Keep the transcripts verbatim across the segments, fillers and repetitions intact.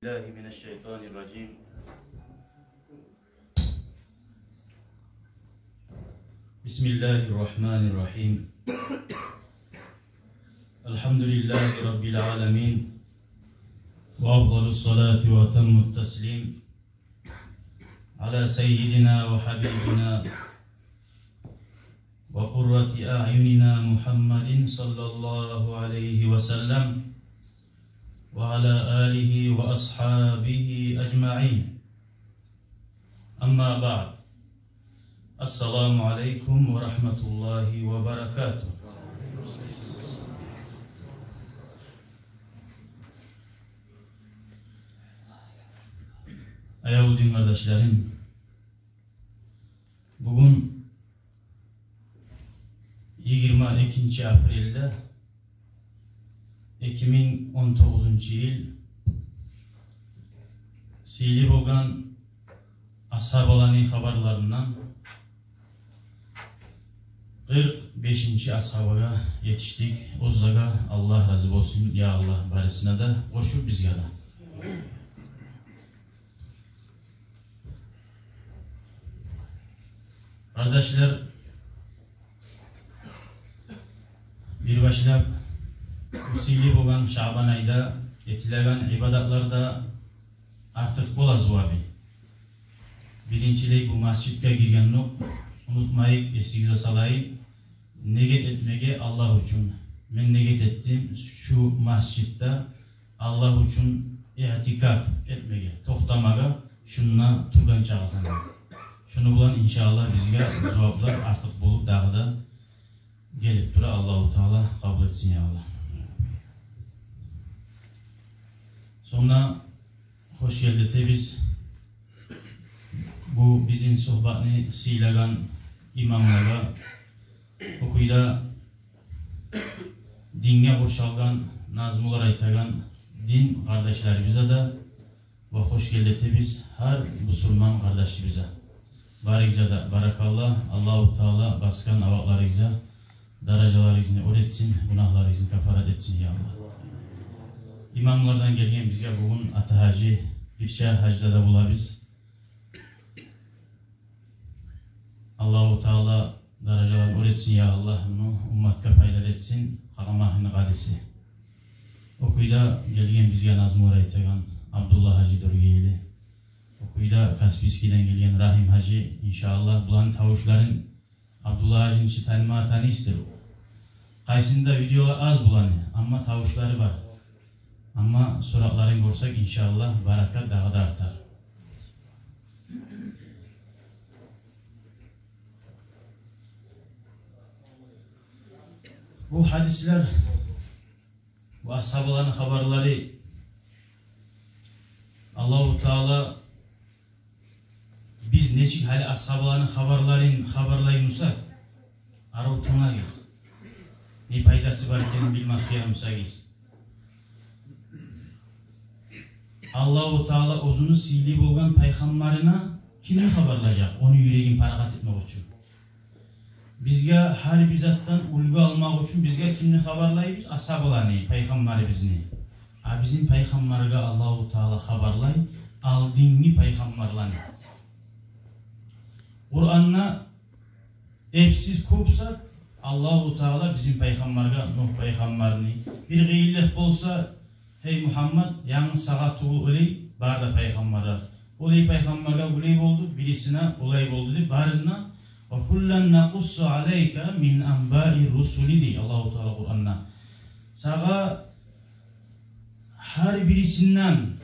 بالله من الشيطان الرجيم. بسم الله الرحمن الرحيم. الحمد لله رب العالمين، وأفضل الصلاة وأتم التسليم على سيدنا وحبيبنا وقرة أعيننا محمد صلى الله عليه وسلم وعلى آله وأصحابه أجمعين. أما بعد. السلام عليكم ورحمة الله وبركاته. Аявлу дин къардашларым, бугюн йигирма экинчи апрелде, эки минг он тогъузунчу йыл, сыйлы болгъан асгьабаланы хабарларындан къыркъ бешинчи асгьабагъа етишдик. Оьзлеге Аллагь рази болсун, я Аллагь, барысына да, къошуп бизге де. Къардашлар, бир башлап, бу сыйлы болгъан Шабан айда этилеген ибадатлар да артыкъ бола зувабы. Биринчилей, бу межитге гиргендокъ, унутмайыкъ, эсигизге салайым, негет этмеге Аллагь учун. Мен негет этдим шу межитде Аллагь учун иътикаф этмеге, токътамагъа, шунда тургъан чагъы заман. Шуну булан, иншааллагь, бизге зуваплар артыкъ болуп дагъы да гелип тура. Аллагьу Таала къабул этсин, я Аллагь. Сонг хош гелди этебиз бу бизин сугьбатны сыйлагъан имамлагъа, о кюйде динге къуршалгъан назмулар айтагъан дин къардашларыбызгъа да, ва хош гелди этебиз гьар бусурман къардашыбызгъа. Барыгъызгъа да баракалла, Аллагьу Таала басгъан авакъларыгъызгъа даражаларыгъызны оьр этсин, гюнагьларыгъызны кафарат этсин, я Аллагь. Имамлардан гелген бизге бугюн Ата-гьажи, бирче гьажда да болабыз. Аллагьу Таала даражаларын оьр этсин, я Аллагь, муну умматгъа пайдалы этсин, Къарамагьинни къадиси. О кюйде гелген бизге назмулар айтагъан Абдулла-гьажи Доргели, о кюйде Каспийскиден гелген Рагьим-гьажи, иншааллагь, буланы тавушларын Абдулла-гьажини чи танымагъа танийсыздыр. Къайсында видеолар аз буланы, амма тавушлары бар. Амма суратларын гёрсек, иншааллагь, баракат дагъы да артар. Бу гьадислер, бу асгьабаланы хабарлары, Аллагьу Таала, биз нечик гьали асгьабаланы хабарларын хабарлай бусакъ, арив тынглагъыз. Не пайдасы бар экенин билме сюе бусагъыз. Аллагьу Таала оьзюню сыйлы болгъан пайхаммарына кимни хабарлажакъ, ону юрегин парахат этмек учун? Бизге гьар бир затдан уьлгю алмакъ учун бизге кимни хабарлайбыз? Асгьабаланы, пайхаммарыбызны. А бизин пайхаммаргъа Аллагьу Таала хабарлай алдынгъы пайхаммарланы. Къуранда эпсиз кёп зат Аллагьу Таала бизин пайхаммаргъа, Нугь пайхаммарны. Бир къыйынлыкъ болса, гьей Мугьаммад, янгыз сагъа тюгюл олай, бары да пайхаммарлар. Олай пайхаммаргъа булай болду, бирисине олай болду деп, барына. «Ва куллан накъуссу алайка мин анбаи русули», дей Аллагьу Таала Къуранда. Сагъа гьар бирисинден,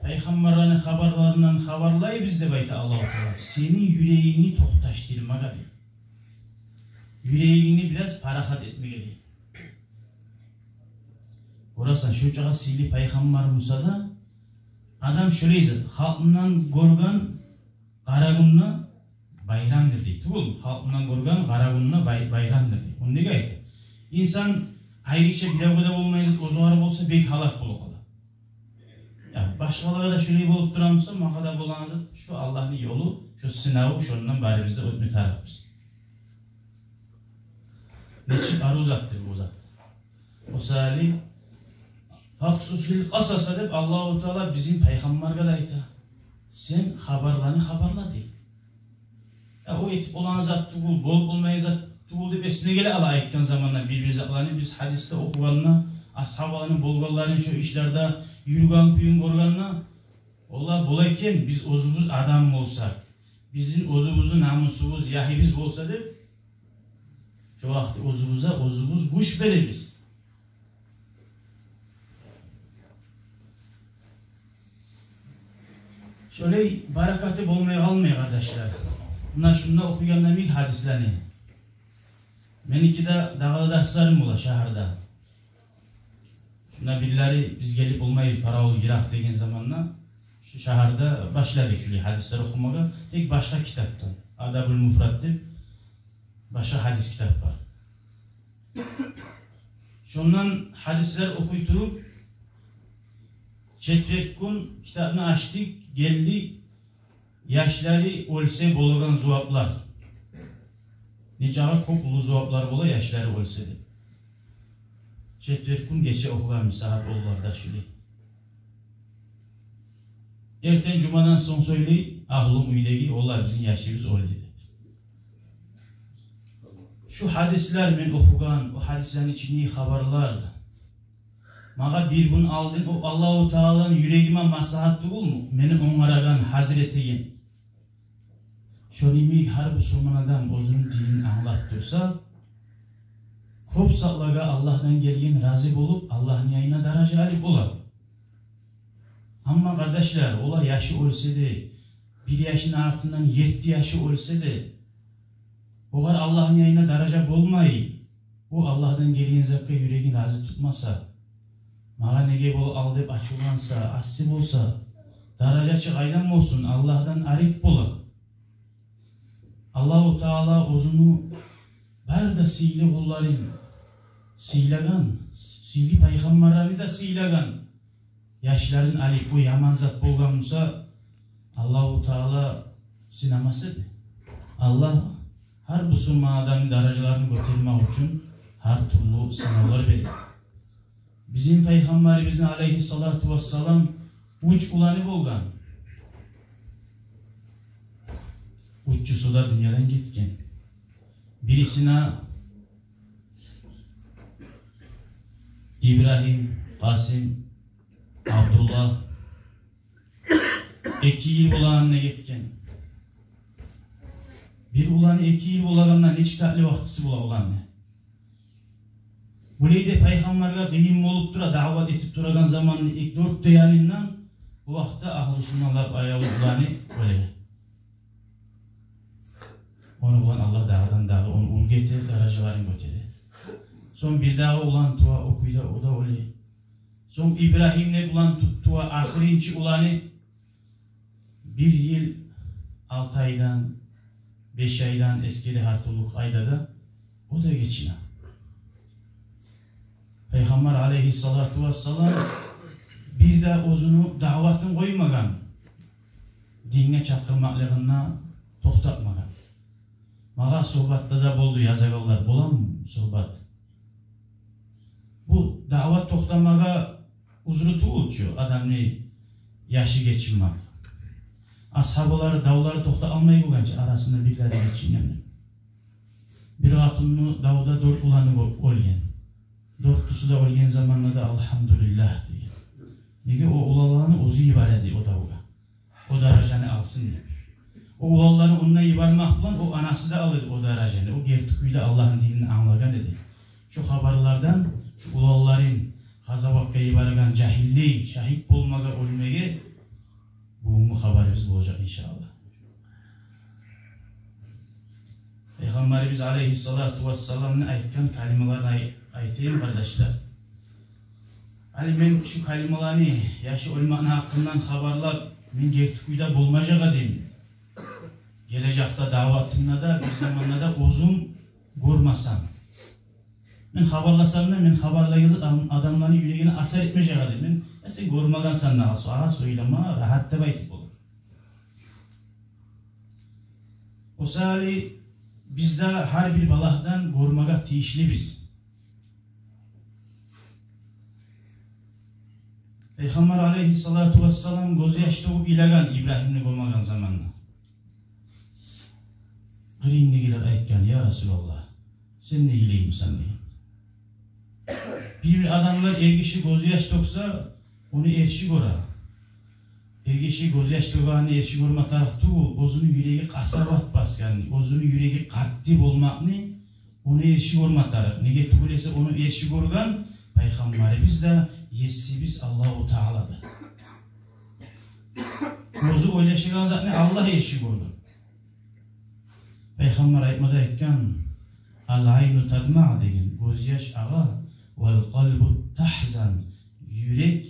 пайхаммарланы хабарларындан хабарлайбыз деп айта Аллагьу Таала. Сени юрегингни токъташдырмагъа дей. Юрегингни бираз парахат этмеге дей. Гёресен, шунчакъы сыйлы пайхаммар буса да, адам шолай зат, халкъындан гёрген къара гюнде байрамдыр дей. Тюгюл, халкъындан гёрген къара гюнде бай-, байрамдыр дей. Ону неге айта? Инсан айрыча биревге де болмай зат, оьзюне болса, бек гьалак болуп къала. Я, башгъалагъа да шолай болуп тура буса, магъа да болагъан зат, шо Аллагьны ёлу, шо сынаву, шондан барыбыз да оьтме тарыкъбыз. Нечик арив затдыр бу зат. О саялы, «Факъсусил къасаса», — деп Аллагьу Таала бизин пайхаммаргъа да айта. «Сен хабарланы хабарла», — дей. Я, о этип болагъан зат тюгюл, болуп болмайгъан зат тюгюл деп эсине геле ала айтгъан заманда бир-бир затланы. Биз гьадисде охугъанда, асгьабаланы болгъанларын, шо ишлерде юрюген кюйюн гёргенде, олар бола экен, биз оьзюбюз адам болсакъ, бизин оьзюбюзню намусубуз, яхибиз болса деп, шо вакъти оьзюбюзге оьзюбюз гюч беребиз. Шолай баракаты болмай къалмай, къардашлар. Муна шунда охугъанда йимик гьадислени. Меники де дагъы да дарсларым бола шагьарда. Шунда бирлери биз гелип болмай, паравул йыракъ деген заманда, шу шагьарда башладыкъ шулай гьадислер охумагъа, тек башгъа китапдан, «Адабул муфрад» деп башгъа гьадис китап бар. Шондан гьадислер охуй туруп, четверг гюн китапны ачдыкъ, гелдик, яшлары оьлсе болагъан зуваплар. Нечакъы кёп уллу зуваплар бола, яшлары оьлсе деп. Четверг гюн гече охугъанман сагьат онларда шулай. Эртен жумадан сонг сёйлей агьлюм, уьйдеги, олар бизин яшыбыз оьлдю деп. Шу гьадислер мен охугъан, о гьадислени ичиндеги хабарлар магъа бир гюн алдын о Аллагьу Тааланы юрегиме маслагьат тюгюлмю, мени онгарагъан, гьазир этеген. Шону йимик гьар бусурман адам оьзюню динин англап турса, кёп затлагъа Аллагьдан гелген рази болуп, Аллагьны янына даража алып бола. Амма, къардашлар, олар яшы оьлсе де, бир яшыны артындан етти яшы оьлсе де, огъар Аллагьны янына даража болмай, о Аллагьдан гелген затгъа юрегин рази тутмаса, магъа неге бола ал деп ачувланса, асси болса, даражасы къайдан болсун, Аллагьдан арек бола. Аллагьу Таала оьзюню бары да сыйлы къулларын сыйлагъан, сыйлы пайхаммарларын да сыйлагъан. Яшларын алып, бу яман зат болгъан буса, Аллагьу Таала сынамас эди. Аллагь гьар бусурман адамны даражаларын гётермек учун гьар тюрлю сынавлар бере. Бизин пайхаммарыбызны, алейгьиссалату вассалам, уьч уланы болгъан. Уьчюсю де дюньядан гетген. Бирисине Ибрагьим, Къасим, Абдуллагь эки йыл болагъанда гетген. Бир уланы эки йыл болагъанда нече сагьатлы вакътиси бола уланы? Булай да пайхаммаргъа къыйын болуп тура, даъват этип турагъан заманны эки, дёрт де янындан, бу вакътиде агьлюсюнден лап аявлу уланы оьле. Ону булан Аллагь дагъыдан-дагъы ону уьлгю эте, даражаларын гётере. Сонг бирдагъы улан тува, о кюйде о да оьле. Сонг Ибрагьим де булан ту-, тува, ахырынчы уланы бир йыл алты айдан, беш айдан, эсгере гьар тюрлю къайдада, о да гечине. Пайхаммар, алейгьиссалату вассалам, бир де оьзюню даъватын къоймагъан, динге чакъырмакълыгъында токътатмагъан. Магъа сугьбатда да болду, язагъанлар, боламы сугьбат? Бу даъват токътамагъа узру тюгюл чю адамны яшы гечинмек. Асгьабалар давлары токъталмай болгъан чы, арасында бирлери гечинген. Бир къатынны давда дёрт уланы оь-, оьлген. Дёртюсю де оьлген заманда да «Алгьамдулиллагь» деген. Неге, о уланланы оьзю йибере эди о давгъа, о даражаны алсын деп. О уланланы онда йибермек булан о анасы да ала эди о даражаны, о герти кюйде Аллагьны динин англагъан эди. Шо хабарлардан, шо уланларын къазаватгъа йиберген жагьиллей, шагьит болмагъа, оьлмеге бугюнгю хабарыбыз болажакъ, иншааллагь. Пайхаммарыбыз, алейгьиссалату вассаламны айтгъан калималарын ай-, айтайым, къардашлар. Гьали мен шу калималаны, яшы оьлмекни гьакъындан хабарлап, мен герти кюйде болмажакъ эдим. Гележекде даъватымда да, бир заманда да оьзюм гёрмесем. Мен хабарласам да, мен хабарлагъан зат адам-, адамланы юрегине асар этмежек эди. Мен, э, сен гёрмегенсен дагъы, сагъа сёйлеме рагьат деп айтып болур. О саялы биз де гьар бир балагьдан гёрмеге тийишлибиз. Пайхаммар алейгьиссалату вассалам гёзьяш тёгюп йылагъан Ибрагьимни гёмеген заманда. Къырыйындагъылар айтгъан: «Я Расулаллагь, сен де йылаймысан?» — деген. Бир-бир адамлар эргиши гёзьяш тёксе, ону эрши гёре. Эргиши гёзьяш тёгегенни эрши гёрме тарыкъ тюгюл, оьзюню юреги къасават басгъанны, оьзюню юреги къатты болмакъны ону эрши гёрме тарыкъ. Неге тюгюл эсе, ону эрши гёрген Пайхаммарыбыз да, Есибиз Аллагьу Таала да. Оьзю ойлашагъан затны Аллагь эрши гёрген. Пайхаммар айтмада айтгъан: «Ал-айну тадма», — деген, гёзьяш агъа, «вал къалбу тахзан», юрек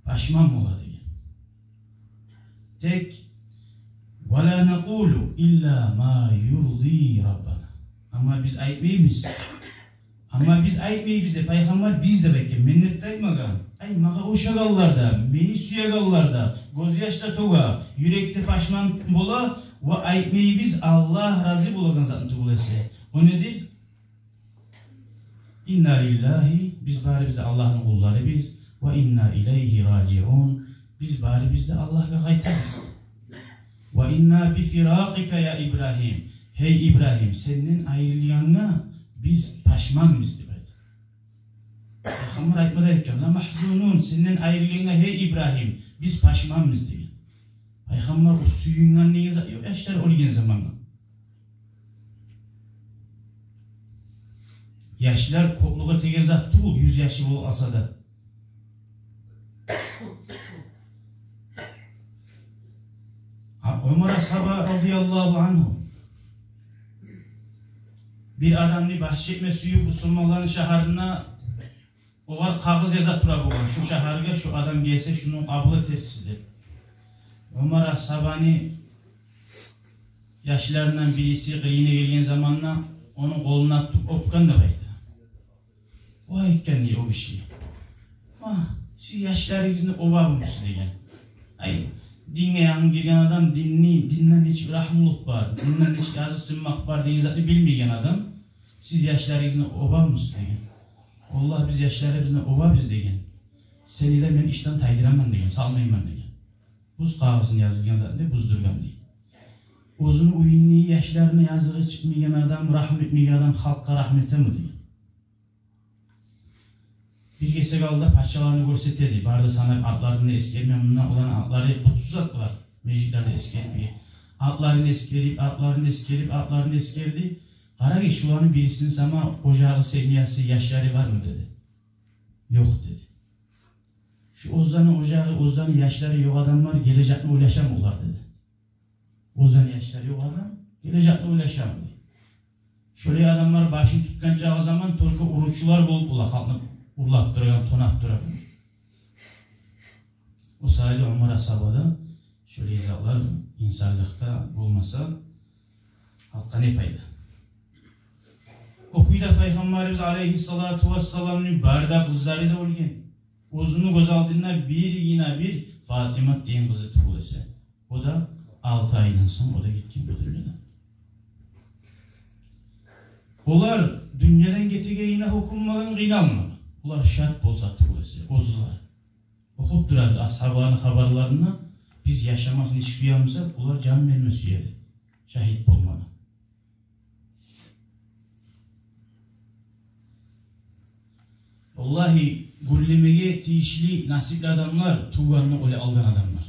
пашман бола деген. Тек: «Ва ла накъулу илла ма юрди Раббана». Амма биз айтмайбыз. Амма биз айтмайбыз деп, Пайхаммар «биз» деп айтгъан, «мен» деп де айтмагъан. Ай, магъа ошагъанлар да, мени сюегенлер де гёзьяш да тёге, юрекде пашман бола, ва айтмайбыз Аллагь рази болагъан затны тюгюл эсе. О недир? «Инна лиллагьи», биз барыбыз да Аллагьны къулларыбыз, «ва инна илайгьи ражиун», биз барыбыз да Аллагьгъа къайтабыз. «Ва инна би фиракъика я Ибрагьим», гьей Ибрагьим, сенден айрылгъангъа биз пашманбыз деп айта. Пайхаммар айтмада айтгъан: «Ла махзунун», сенден айрылгъангъа, гьей Ибрагьим, биз пашманбыз деген. Пайхаммар о сююнген деген зат ёкъ, яшлар оьлген заманда. Яшлар кёплюк этеген зат тюгюл, юз яшы болуп алса да. А, Умар асгьаба радияллагьу ангьу бир адамны баш этме сююп, бусурманланы шагьарына огъар кагъыз яза тура болгъан: «Шу шагьаргъа шу адам гелсе, шуну къабул этерсиз», — деп. Умар асгьабаны яшларындан бириси къырыйына гелген заманда ону къолуна тутуп оьпген деп айта. О айтгъан дей о гиши: «Ма, сиз яшларыгъызны оьбемисиз?» — деген. Ай, динге янгы гирген адам динни, динден нечик рагьмулукъ бар, динден нечик языкъсынмакъ бар деген затны билмейген адам: «Сиз яшларыгъызны оьбемисиз?» — деген. «Валлагь, биз яшларыбызны оьбебиз», — деген. «Сени де мен ишден тайдыраман», — деген, «салмайман», — деген. Буз кагъызын, язылгъан затны буздургъан дей. Оьзюню уьюнде яшларына языгъы чыкъмайгъан адам, рагьму этмейген адам халкъгъа рагьму этеми деген. Бир гесек алда пачаланы гёрсете дей. Бары да санап, атларын да эсгерме, мунда оланы атлары къутсуз атлар, межитлерде эсгермеге. Атларын эсгерип, атларын эсгерип, атларын эсгерди. «Къара гьей, шуланы бирисини сама ожагъы, семьясы, яшлары бармы?» — деди. «Ёкъ», — деди. «Шу оьзлени ожагъы, оьзлени яшлары ёкъ адамлар гележекни ойлашамы олар?» — деди. «Оьзлени яшлары ёкъ адам гележекни ойлашамы?» — деди. Шолай адамлар башын тутгъан чакъы заман только уручулар болуп бола, халкъны урлап турагъан, тонап турагъан. О саялы Умар асгьаба да шолай затлар инсанлыкъда болмаса, халкъгъа не пайда? О кюйде Пайхаммарыбыз алейгьиссалату вассаламны бары да къызлары да оьлген. Оьзюню гёз алдында биргине бир Фатимат деген къызы тувулса, о да алты айдан сонг о да гетген бу дюньядан. Олар дюньядан гетегенине гьёкюнмеген, къыйналмагъан. Олар шат болса тувулса, оьзлер. Охуп турабыз асгьабаланы хабарларына, биз яшамакъны нечик сюебиз, олар жан берме сюеди, шагьит болмагъа. Валлагьи, гюллемеге тийишли насипли адамлар тувгъанны оьле алгъан адамлар.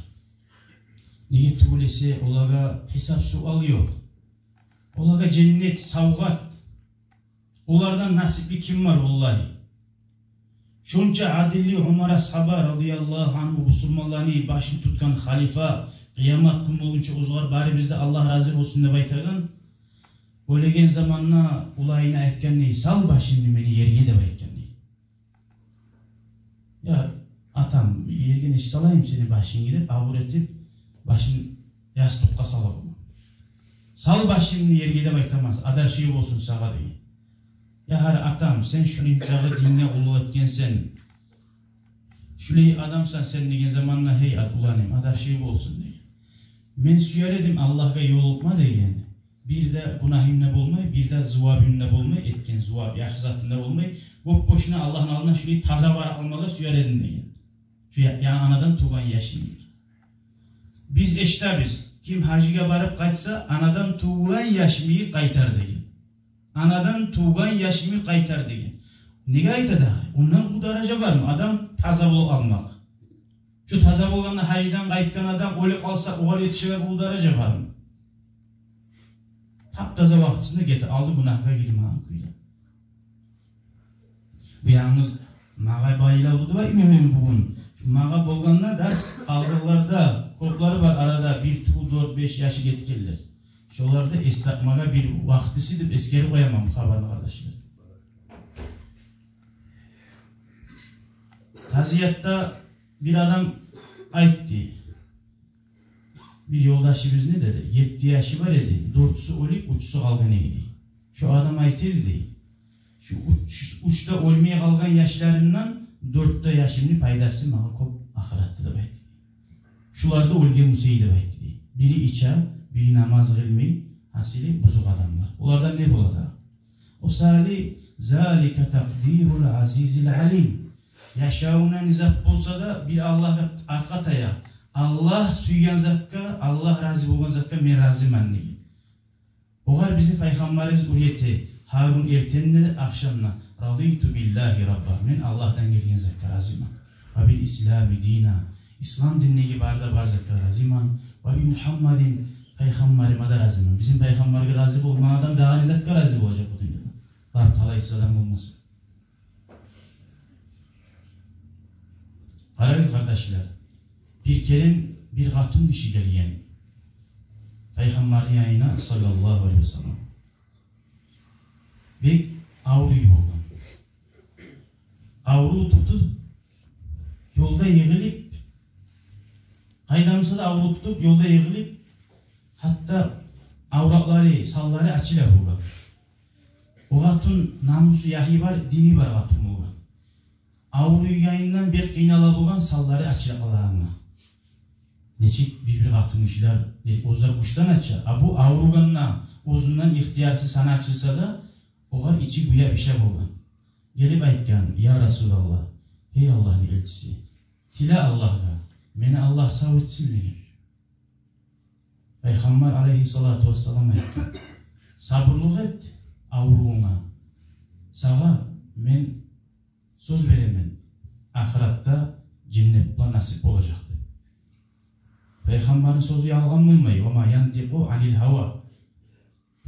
Неге тюгюл эсе, олагъа гьисап-суал ёкъ. Олагъа женнет савгъат. Олардан насипли ким бар, валлагьи? Шонча адилли Умар асгьаба радияллагьу ангьу, бусурманланы башын тутгъан халифа, къыямат гюн болгъунча оьзюгер барыбыз да Аллагь рази болсун деп айтагъан. Оьлеген заманда уланына айтгъан дей: «Сал башынгны мени ерге», — деп айтгъан дей. «Я атам, ерге нечик салайым сени башынгны?» — деп, абур этип, башын ястыкъгъа сала болгъан. «Сал башынгны ерге деп айтаман, адаршыгъы болсун сагъа», — деген. «Я гьар атам, сен шулай чакъы динге къуллукъ этгенсен, шулай адамсан сен», — деген заманда: «Гьей, уланым, адаршыгъы болсун», — деген. «Мен сюер эдим Аллагьгъа ёлукъма, — деген. — Бир де гюнагьым да болмай, бир де зувабым да болмай, этген зувап, яхшы затым да болмай, боп-бошуна Аллагьны алдына шулай таза бара алмагъа сюер эдим», — деген. Я-, я-, анадан тувгъан яшынг. Биз эшитебиз, ким гьажгъа барып къайтса, анадан тувгъан яшымны къайтар деген. Анадан тувгъан яшымны къайтар деген. Неге айта дагъы? Ондан уллу даража бармы? Адам таза болуп къалмакъ. Шу таза болгъанда гьаждан къайтгъан адам оьлюп къалса, огъар етишеген уллу даража бармы? Тап-таза вакътисинде гете алды, гюнагьгъа гирмеген кюйде. Бу янгыз магъа байлавлу деп айтмайман мен бугюн. Шу магъа болгъанда дарс, алгъанларда кёплери бар арада, бир тюгюл дёрт-беш яшы гетгенлер. Шолар да эс тапмагъа бир вакътиси деп эсгерип къояман бу хабарны, къардашлар. Тазиятда бир адам айтды. Бир ёлдашыбызны, деди, етти яшы бар эди, дёртюсю оьлюп, уьчюсю къалгъан эди. Шо адам айта эди, дей, шу уьч, уьч де оьлмей къалгъан яшларымдан дёрт де яшымны пайдасы магъа кёп ахыратда деп айтды. Шулар да оьлген буса эди деп айтды, дей. Бири иче, бири намаз къылмай, гьасили бузукъ адамлар. Олардан не болады? О саялы, залика такъдирул азизил алим. Яшавунда не зат болса да, бир Аллагьгъа аркъа тая. Аллагь сюйген затгъа, Аллагь рази болгъан затгъа мен разиман деген. Огъар бизин пайхаммарыбыз уьйрете, гьар гюн эртенде, ахшамда: «Радиту биллагьи рабба», мен Аллагьдан гелген затгъа разиман. «Ва бил ислами дина», ислам диндеги бары да бар затгъа разиман. «Ва би Мугьаммадин», пайхаммарыма да разиман. Бизин пайхаммаргъа рази болмагъан адам дагъы не затгъа рази болажакъ бу дюньяда? Бар талайсыз адам болмаса. Къарагъыз, къардашлар, бир керен бир къатынгиши гелген пайхаммарны янына, саллаллагьу алайгьи ва саллам. Бек авруй болгъан. Аврув тутуп, ёлда йыгъылып, къайда буса да аврув тутуп, ёлда йыгъылып, гьатта авратлары, санлары ачыла болгъан. О къатын намусу, ягьы бар, дини бар къатын болгъан. Авруйгъанындан бек къыйнала болгъан, санлары ачыла къалагъангъа. Нечик бир-бир къатынгишилер, не, оьзлер гючден ача, а бу авругъанда оьзюнден ихтиярсыз саны ачылса да, огъар ичи гюя бише болгъан. Гелип айтгъан: «Я Расулаллагь, гьей Аллагьны элчиси, тиле Аллагьгъа, мени Аллагь сав этсин», – деген. Пайхаммар алайгьиссалату вассалам айтгъан: «Сабурлукъ эт аврувунга, сагъа мен сёз беремен, ахыратда женнет булан насип болажакъ», – деп. Пайхаммарны сёзю ялгъан болмай. «Ва ма янтикъу анил гьава».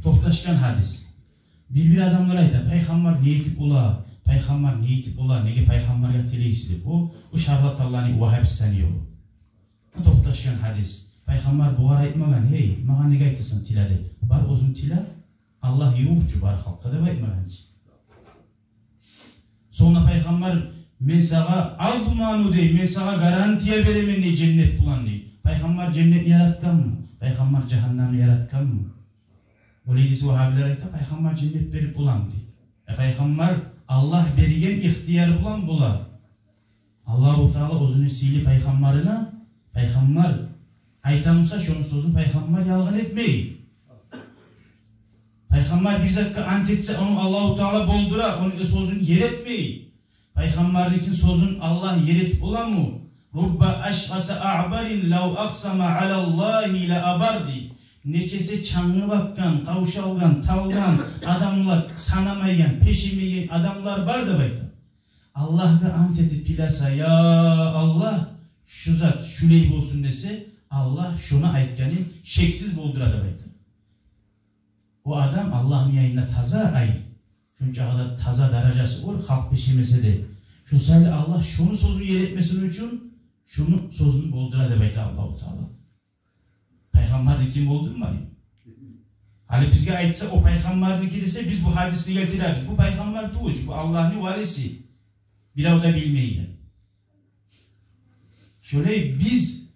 Токъташгъан гьадис. Бир-бир адамлар айта: «Пайхаммар не этип бола? Пайхаммар не этип бола? Неге пайхаммаргъа тилейсиз?» – деп. О, о шарлатанланы, вагьабистланы ёлу. О токъташгъан гьадис. Пайхаммар бугъар айтмагъан: «Гьей, магъа неге айтасан тиле?» – деп. «Бар, оьзюнг тиле, Аллагь ювукъ чу бар халкъгъа», – деп айтмагъан чы. Сонг да пайхаммар: «Мен сагъа адману, – дей, – мен сагъа гарантия беремен, – дей, – женнет булан», – дей. Пайхаммар женнетни яратгъанмы? Пайхаммар жагьаннемни яратгъанмы? Олай десе, вагьабилер айта: «Пайхаммар женнет берип боламы?» – дей. Э, пайхаммар Аллагь берген ихтияр булан бола. Аллагьу Таала оьзюню сыйлы пайхаммарына, пайхаммар айта буса, шону сёзюн пайхаммар ялгъан этмей. Пайхаммар бир затгъа ант этсе, ону Аллагьу Таала болдура, ону сёзюн ер этмей. Пайхаммарныкин сёзюн Аллагь ер этип боламы? «Рубба ашъаса аъбарин лав акъсама алаллагьи ла абар», – дей. Нечесе чангы батгъан, къавшалгъан, талгъан адамлар, санамайгъан, пешемейген адамлар бар деп айта. Аллагьгъа ант этип тилесе: «Я Аллагь, шу зат шулай болсун», – десе, Аллагь шону айтгъанын шексиз болдура деп айта. О адам Аллагьны янында таза, ай, шунча къадар таза даражасы бар, халкъ пешемесе де. Шо саялы Аллагь шону сёзюн ер этмесин учун, шону сёзюн болдура деп айта Аллагьу Таала. Пайхаммарны ким болдурмай? Гьали бизге айтса, о пайхаммарныки десе, биз бу гьадисни гелтиребиз. Бу пайхаммар тюгюл чю, бу Аллагьны валиси. Бирев де билмейген. Шолай биз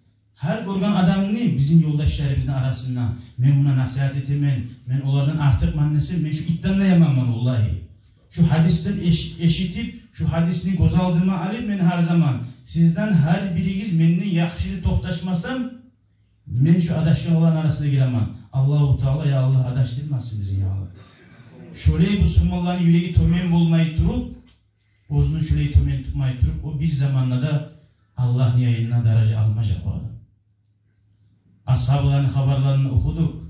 гьар гёрген адамны, бизин ёлдашларыбызны арасында, мен муна насигьат этемен, мен олардан артыкъман десе, мен шу итден де яманман, валлагьи. Шу гьадисден эш-, эшитип, шу гьадисни гёз алдыма алып, мен гьар заман, сизден гьар биригиз менден яхшы деп токъташмасам, мен шу адашгъанланы арасына гиремен. Аллагьу Таала, я Аллагь, адашдырмасын бизин, я Аллагь. Шолай бусурманланы юреги тёбен болмай туруп, оьзюн шолай тёбен тутмай туруп, о биз заманда да Аллагьны янында даража алмажакъ о адам. Асгьабаланы хабарларын охудукъ.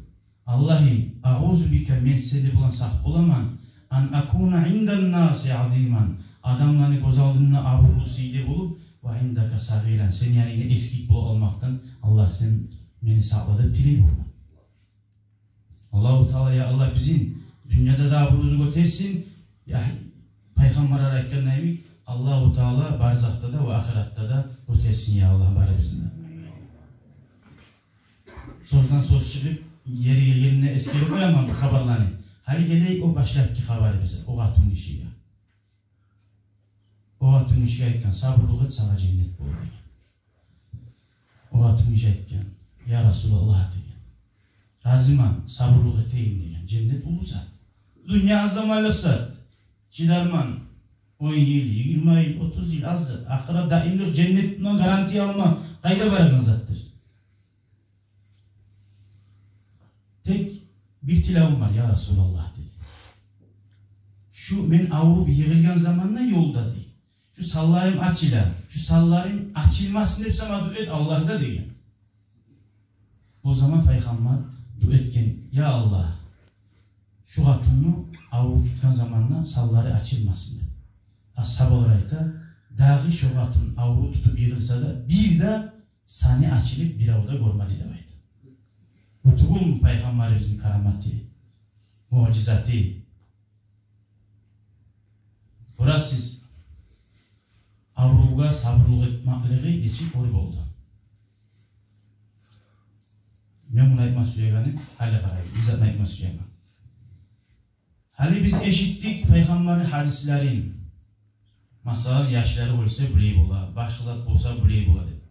Аллагьым, агъузу бика, мен сени булан сакъ боламан, ан акуна индан наси азиман, адамланы гёз алдында абурлу, сыйлы болуп, ва индака сагъиран, сени янынгда эсгик болуп къалмакъдан, Аллагь, сен мени сакъла деп тилей болгъан. Аллагьу Таала, я Аллагь, бизин дюньяда да абурубузну гётерсин. Я, пайхаммарлар айтгъан йимик, Аллагьу Таала барзахда да ва ахыратда да гётерсин, я Аллагь, барыбызны да. Сёзден сёз чыгъып, ери гелгенде эсгерип къояман бу хабарланы. Гьали гелейик о башлапгъы хабарыбызгъа, о къатынгишиге. О къатынгишиге айтгъан: «Сабурлукъ эт, сагъа женнет болур», — деген. О къатынгиши айтгъан: «Я Расулаллагь, — деген, — разиман, сабурлукъ этейим», — деген. Женнет уллу зат. Дюнья аз заманлыкъ зат. Чыдарман он йыл, йигирма йыл, отуз йыл — аз зат. Ахырат даимлик, женнетни гарантия алма къайда барагъан затдыр? «Тек бир тилевюм бар, я Расулаллагь, — деди. — Шу мен авруп йыгъылгъан заманда ёлда, — деди, — шу санларым ачыла, шу санларым ачылмасын деп сама дуа эт Аллагьгъа», — деген. О заман пайхаммар дуа этген: «Я Аллагь, шу къатынны авруп тутгъан заманда санлары ачылмасын», — деп. Асгьабалар айта: «Дагъы шу къатын авруп тутуп йыгъылса да, бир де саны ачылып биревде гёрмеди», — деп айта. Бу тюгюлмю пайхаммарыбызны караматы, муъжизаты? Гёресиз, аврувгъа сабурлукъ этмеклиги нечик оьр болду. Мен муну айтма сюегеним, гьали къарайым, бир затны айтма сюемен. Гьали биз эшитдик пайхаммарны гьадислерин. Масала, яшлары оьлсе булай бола, башгъа зат болса булай бола деп.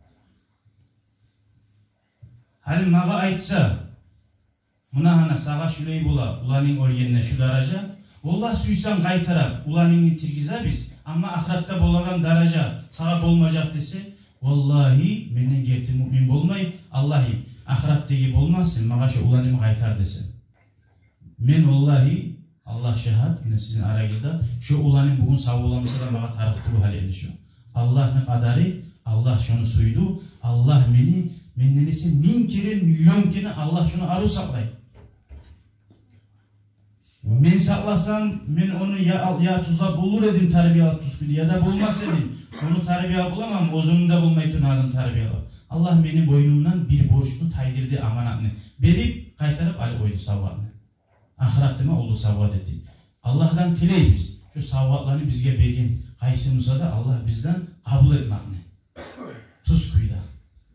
Гьали магъа айтса: «Муна гьана сагъа шулай бола, уланынг оьлгенде шу даража. Валлагь, сюйсенг къайтарып, уланынгны тиргизебиз, амма ахыратда болагъан даража сагъа болмажакъ», — десе, валлагьи, менден герти муъмин болмай: «Аллагьым, ахыратдагъы болмасын, магъа шу уланымны къайтар», — десем. Мен, валлагьи, Аллагь шагьат, мен сизин арагъызда, шу уланым бугюн сав боламыса да, магъа тарыкъ тюгюл гьали энди шу. Аллагьны къадары, Аллагь шону сюйдю, Аллагь мени, менден эсе минг керен, миллион керен Аллагь шону арив сакълай. Мен сакъласам, мен ону я ал-, я тюзлеп болур эдим, тарбиялап тюз кюйде, я да болмас эдим. Ону тарбиялап боламан, оьзюм де болмай тургъан адам тарбиялап. Аллагь мени бойнумдан бир борчну тайдырды, аманатны берип, къайтарып алып къойду савгъатны. Ахыратыма уллу савгъат этди. Аллагьдан тилейбиз, шу савгъатланы бизге берген къайсы буса да, Аллагь бизден къабул этмекни тюз кюйде.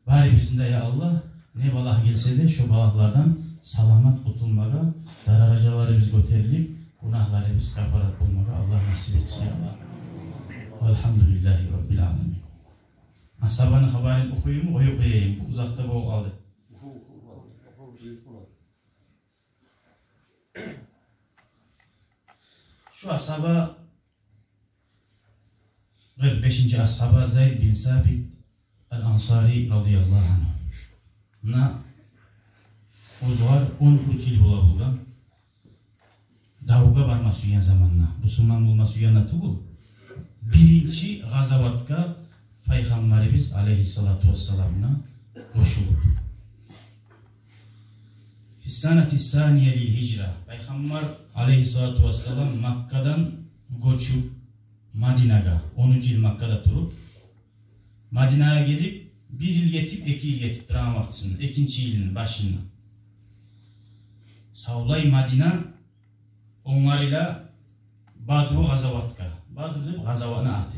Барыбызны да, я Аллагь, не балагь гелсе де, шу балагьлардан саламат къутулмагъа, даражаларыбыз гётерилип, гюнагьларыбыз каффарат болмагъа Аллагь насип этсин, я Аллагь. Валгьамдулиллагьи раббил аламин. Асгьабаны хабарын охуюмму, къоюп къояйым, бу узакъ да болуп къалды. Шу асгьаба, къыркъ бешинчи асгьаба Зайд бин Сабит ал-Ансари радияллагьу ангьу. Муна, оьзюгер он уьч йыл бола болгъан. Давгъа барма сюйген заманда, бусурман болма сюйген де тюгюл, биринчи къазаватгъа Пайхаммарыбыз алейгьиссалату вассаламгъа къошулуп. Фиссанати ссания лил гьижра. Пайхаммар алейгьиссалату вассалам Маккадан гёчюп Мадинагъа, онунчу йыл Маккада туруп, Мадинагъа гелип, бир йыл гетип, эки йыл гетип турагъан вакътисинде, экинчи йылны башында. Савлай Мадина онгарыла Бадру къазаватгъа. Бадру деп къазаватны аты.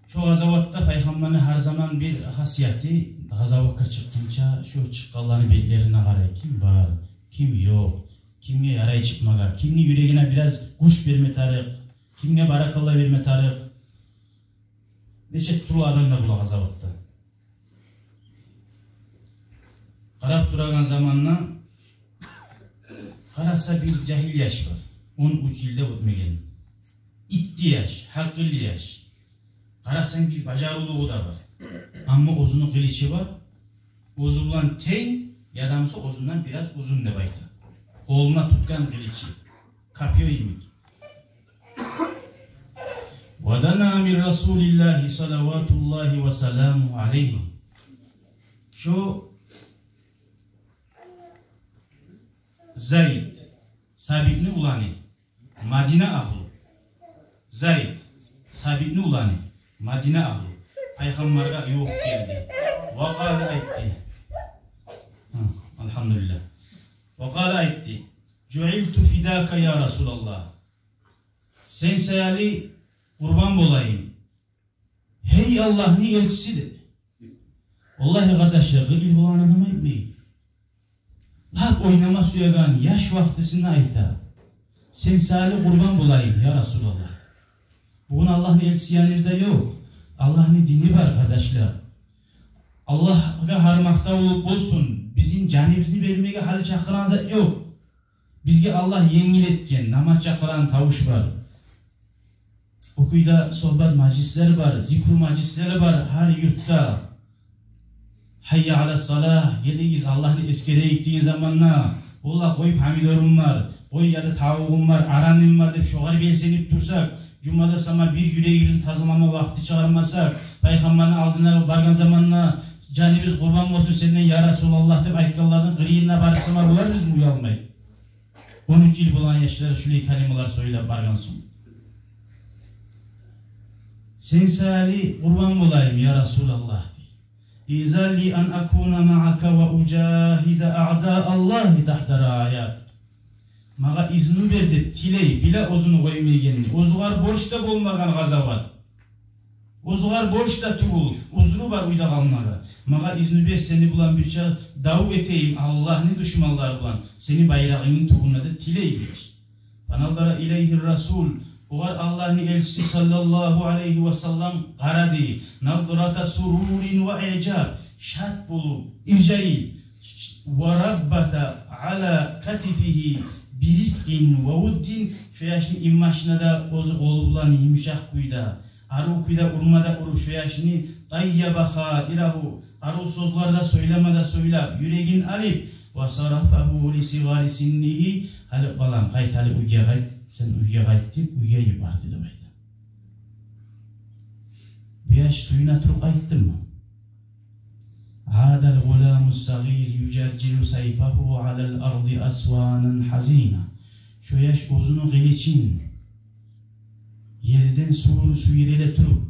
Шо къазаватда Пайхаммарны гьар заман бир хасияты, къазаватгъа чыкъгъынча, шо чыкъгъанланы бетлерине къарай, ким бар, ким ёкъ, кимге ярай чыкъмагъа, кимни юрегине бираз гюч берме тарыкъ, кимге баракалла берме тарыкъ. Нече тюрлю адамлар бола къазаватда. Къарап турагъан заманда къараса, бир жагьил яш бар. Он уьч йыл да оьтмеген. Итти яш, гьакъыллы яш. Къарасанг, бир бажарывлугъу да бар. Амма оьзюню къылычы бар. Оьзю булан тенг, яда буса оьзюнден бираз узун деп айта. Къолуна тутгъан къылычы копьё йимик. Ва дана мин Расулиллагьи салаватуллагьи ва саламугьу алайгьи. Шо Зайд, Сабитни уланы, Мадина агьлу. Зайд, Сабитни уланы, Мадина агьлу. Пайхаммаргъа ювукъ гелди. Ва къала, айтды. Гьа, алгьамдулиллагь. Ва къала, айтды: «Жуъилту фидака, я Расулаллагь». «Сен саялы къурбан болайым, гьей Аллагьны элчиси», — деди. Валлагьи, къардашлар, къыркъ йыл болгъан адам айтмай. Лап ойнама сюеген, яш вакътисинде айта: «Сен саялы къурбан болайым, я Расулаллагь». Бугюн Аллагьны элчиси яныбызда ёкъ. Аллагьны дини бар, къардашлар. Аллагьгъа гьар макътав болуп болсун, бизин жаныбызны бермеге гьали чакъырагъан зат ёкъ. Бизге Аллагь енгил этген, намаз чакъырагъан тавуш бар. О кюйде согьбат мажлислер бар, зикру мажлислер бар гьар юртда. «Гьайя аля салагь, гелигиз, Аллагьны эсгерейик» деген заманда, «Валлагь, къой, помидорум бар, къой, яда тавугъум бар, араным бар» деп, шогъар белсенип турсакъ, жумада сама бир юрегибизни тазалама вакъти чыгъармасакъ, Пайхаммарны алдына баргъан заманда «Жаныбыз къурбан болсун сенден, я Расулаллагь» деп айтгъанланы къырыйына барып сама боларбызмы уялмай? Он уьч йыл болгъан яшлар шулай калималар сёйлеп баргъан сонг. «Сен саялы къурбан болайым, я Расулаллагь», — дей. «Изан ли ан акуна маъака ва ужагьида аъда Аллагьи тахта раятик». Магъа изну бер деп тилей, биле оьзюню къоймайгъанны. Оьзюгъар борч да болмагъан къазават. Оьзюгъар борч да тюгюл, узру бар уьйде къалмагъа. Магъа изну бер, сени булан бирче дав этейим Аллагьны душманлары булан, сени байрагъынгны тюбюнде деп тилей бирче. Фаназара илайгьи Расул, огъар Аллагьны элчиси саллаллагьу алайгьи ва саллам къарады. Назрата сурурин ва иъжаб, шат болуп, иржайып. Ва раббата аля катифигьи бирифкъин ва вуддин, шо яшны инбашына да оьзю къолу булан йымышакъ кюйде, арив кюйде урма да уруп шо яшны, тайяба хатирагьу, арив сёзлер де сёйлеме де сёйлеп, юрегин алып, ва сарафагьу ли сигъари синнигьи, гьали балам, къайт гьали уьйге къайт, сен уьйге къайт деп, уьйге йиберди деп айта. Бу яш сююне туруп къайтдымы? Адал гъуламу сагъир южаржиру сайфагьу алал арди асванан гьазина. Шо яш оьзюню къылычын ерден сувур-, сюйрелей туруп,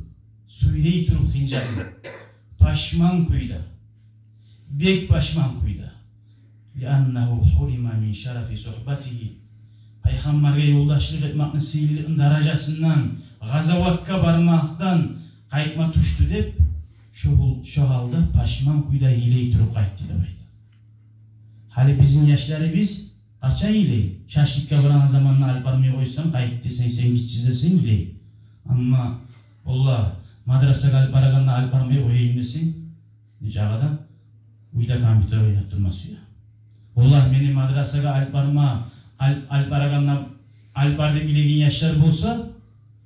сюйрей туруп хынжалын, пашман кюйде, бек пашман кюйде. Лианнагьу гьурима мин шарафи сугьбатигьи. Пайхаммаргъа ёлдашлыкъ этмекни сыйлылыгъын, даражасындан, къазаватгъа бармакъдан къайтма тюшдю деп, шо, шо гьалда пашман кюйде йылай туруп къайтды деп айта. Гьали бизин яшларыбыз къачан йылай? Шашлыкъгъа барагъан заманда алып бармай къойсанг, къайт десенг, сен гиччи десенг, йылай. Амма, валлагь, мадрасагъа алып барагъанда алып бармай къояйым десенг, нечакъы да уьйде компьютер ойнап турма сюе. Валлагь, мени мадрасагъа алып барма, алып, алып барагъанда алып бар деп йылайгъан яшлар болса,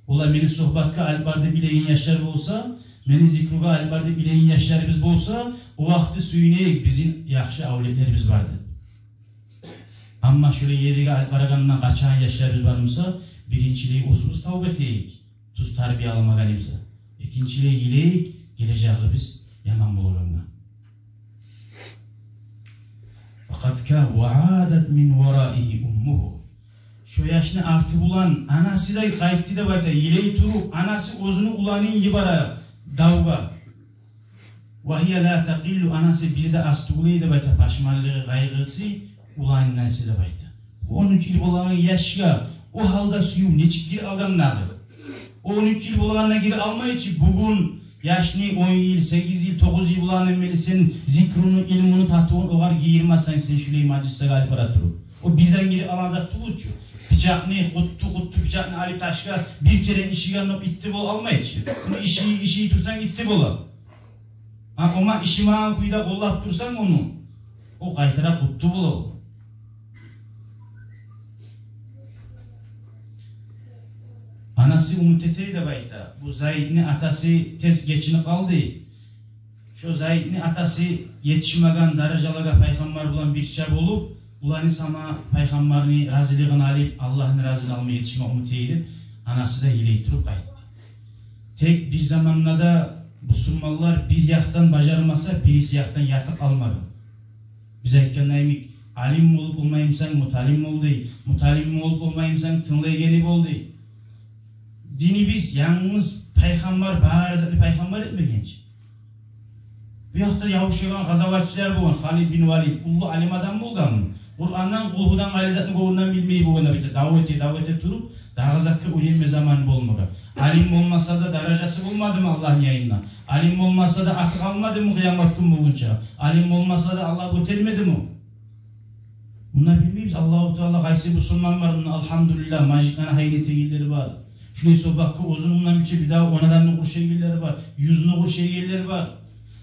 валлагь, мени сугьбатгъа алып бар деп йылайгъан яшлар болса, мени зикругъа алып бар деп йылайгъан яшларыбыз болса, о вакъти сююнейик, бизин яхшы авлетлерибиз бар деп. Амма шолай ерге алып барагъандан къачагъан яшларыбыз бар буса, биринчилей оьзюбюз тавба этейик, тюз тарбияламагъаныбызгъа. Экинчилей йылайыкъ, гележегибиз яман болагъангъа. Факъат ка ва адат мин вараигьи уммугьу. Шо яшны арты булан анасы да къайтды деп айта, йылай туруп, анасы оьзюню уланын йибере давгъа. Ва гьия ла такъиллу, анасы бир де аз тюгюл эди деп айта, пашманлыгъы, къайгъысы уланындан эсе деп айта. Он уьч йыл болагъан яшгъа о гьалда сююв нечик гире алгъан дагъы? Он уьч йыл болагъанда гире алмай чы, бугюн яшны он йыл, сегиз йыл, тогъуз йыл болагъан эмели сен зикруну, илмуну татывун огъар гийирмесенг, сен шулай мажлисге алып бара туруп. О бирден гире алгъан зат тюгюл чю. Бичакъны, къутду, къутду бичакъны алып ташгъа бир керен ишигенде итти бола алмай чы. Ону иши, иши турсанг итти бола. А, амма ишимеген кюйде къоллап турсанг ону, о къайтара къутду бола. Анасы умут эте эди деп айта. Бу Зайдны атасы тез гечинип къалды. Шо Зайдны атасы етишмеген даражалагъа Пайхаммар булан бирче болуп, уланы сама Пайхаммарны разилигин алып, Аллагьны разилигин алма етишме умут эте эди деп, анасы да йылай туруп къайтды. Тек бир заманда да бусурманлар бир якъдан бажармаса, бириси якъдан ятып къалмагъан. Биз айтгъанда йимик, алим болуп болмаймысан, муталим бол дей, муталим болуп болмаймысан, тынглайгъаны бол дей. Динибиз янгыз пайхаммар, бары затны пайхаммар этмеген чи. Бу якъда ябушагъан къазаватчылар болгъан, Халид бин Валид, уллу алим адам болгъанмы? Къурандан, Къулгьудан къайры затны гёнгюнден билмей болгъан да бите. Дав эте, дав эте туруп, дагъы затгъа уьйренме заманы болмагъан. Алим болмаса да даражасы болмадымы Аллагьны янында? Алим болмаса да аты къалмадымы къыямат гюн болгъунча? Алим болмаса да Аллагь гётермедими? Мунда билмейбиз, Аллагьу Таала къайсы бусурман бар, мунда, алгьамдулиллагь, мажитланы гьайын этегенлер бар. Шулай сабакъгъа оьзюн мундан биче бир дагъы он адамны къуршайгъанлар бар, юзню къуршайгъанлар бар.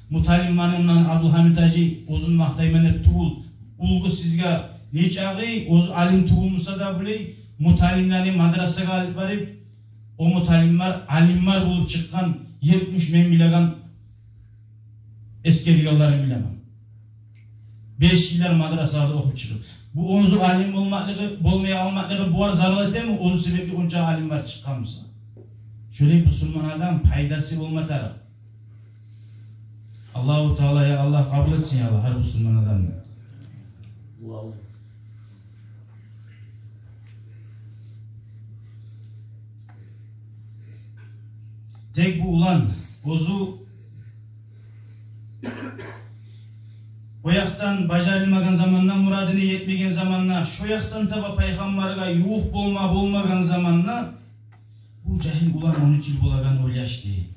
Муталимланы мундан Абдулгьамит гьажи оьзюн макътайман деп тюгюл, уьлгю сизге не чакъы, оьзю алим тюгюл буса да, булай муталимлени мадрасагъа алып барып, о муталимлер алимлер болуп чыкъгъан, етмиш мен билеген эсгерилгенлерин билемен. Беш йыллар мадрасада охуп чыгъып. Бу оьзю алим болмакълыгъы, болмай къалмакълыгъы бугъар зарал этеми, оьзю себепли онча алимлер чыкъгъан буса? Шолай бусурман адам пайдасы болма тарыкъ. Аллагьу Таала, я Аллагь, къабул этсин, я Аллагь, гьар бусурман адамны. Тек бу улан оьзю о якъдан бажарылмагъан заманда, мурадына етмеген заманда, шо якъдан таба пайхаммаргъа ювукъ болма болмагъан заманда, бу жагьил улан он уьч йыл болагъан ойлашды.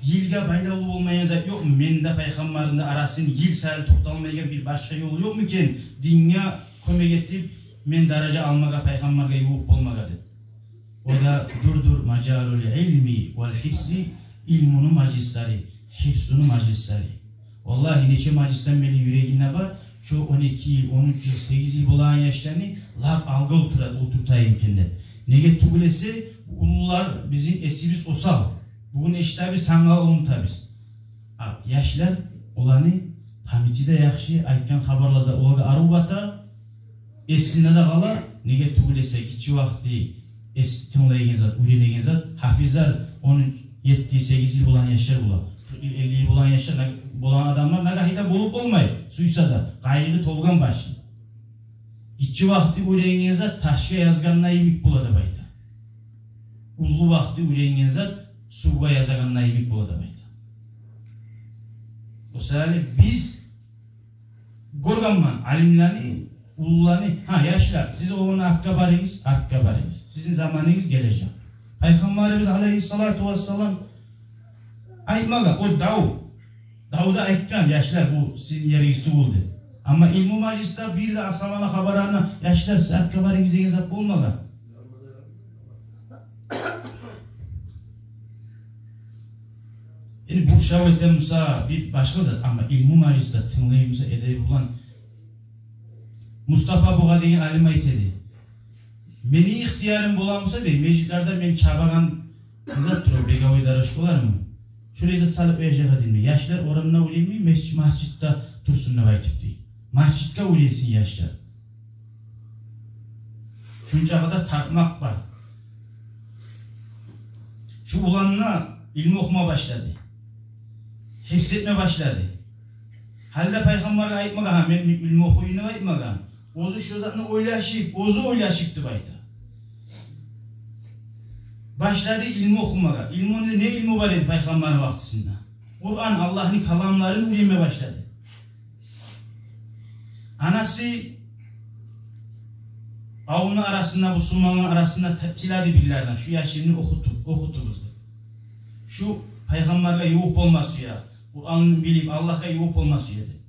Йылгъа байлавлу болмайгъан зат ёкъму? Мени де пайхаммарны да арасын йыл сайын токъталмайгъан бир башгъа ёл ёкъму экен динге кёмек этип, мен даража алмагъа, пайхаммаргъа ювукъ болмагъа деп. О да дюр-дюр мажалул илми вал гьифзи, илмуну мажлислери, гьифзуну мажлислери. Валлагь, нече мажлисден берли юрегинде бар, шо он эки йыл, он уьч йыл, сегиз йыл болагъан яшланы лап алгъа олтура-, олтуртайым экен деп. Неге тюгюл эсе, бу уллулар, бизин эсибиз осал. Бугюн эшитебиз, тангала унутабыз. А яшлар, оланы памяти де яхшы, айтгъан хабарлар да олагъа арив бата, эсинде де къала. Неге тюгюл эсе, гиччи вакъти эс-, тынглайгъан зат, уьйренеген зат, гьафизлер он етти, сегиз йыл болагъан яшлар бола. Къыркъ йыл, элли йыл болагъан яшлар, на-, болагъан адамлар нагагьы да болуп болмай, сюйсе де, къайгъы толгъан башы. Гиччи вакъти уьйренген зат ташгъа язгъанда йимик бола деп айта. Уллу вакъти уьйренген зат сувгъа язагъанда йимик бола деп айта. О саялы биз гёргенмен алимлени, уллуланы, гьа, яшлар, сиз огъуна артгъа барыгъыз, артгъа барыгъыз. Сизин заманыгъыз гележек. Пайхаммарыбыз алайгьиссалату вассалам айтмагъан, о дав, давда айтгъан, яшлар, бу сизин еригиз тюгюл деп. Амма илму мажлисде бир де асгьабаны хабарларына, яшлар, сиз артгъа барыгъыз деген зат болмагъан. Энди буршав этем буса, бир башгъа зат, амма илму мажлисде тынглай буса, эдеби булан. Мустафа Бугъа деген алим айта эди: «Мени ихтиярым бола буса, — дей, — межитлерде мен чабагъан зат тура, беговой дорожкалармы, шолай зат салып къояжакъ эдим, — дей, — яшлар орамда уьйренмей, межит-, межитде турсун деп айтып», — дей. Межитге уьйренсин яшлар. Шунча къадар тартмакъ бар. Шу улан да илму охума башлады. Гьифз этме башлады. Гьали де пайхаммаргъа айтмагъан, гьа, мен илму охуйман деп айтмагъан. Оьзю шо затны ойлашып, оьзю ойлашып деп айта. Башлады илму охумагъа. Илмуну, не илму бар эди пайхаммарны вакътисинде? Къуран, Аллагьны каламларын уьйренме башлады. Анасы къавумну арасында, бусурманланы арасында ти-, тиледи бирлерине: «Шу яшымны охутуп, охутугъуз», — деп. «Шу пайхаммаргъа ювукъ болма сюе, Къуранны билип, Аллагьгъа ювукъ болма сюе», — деп.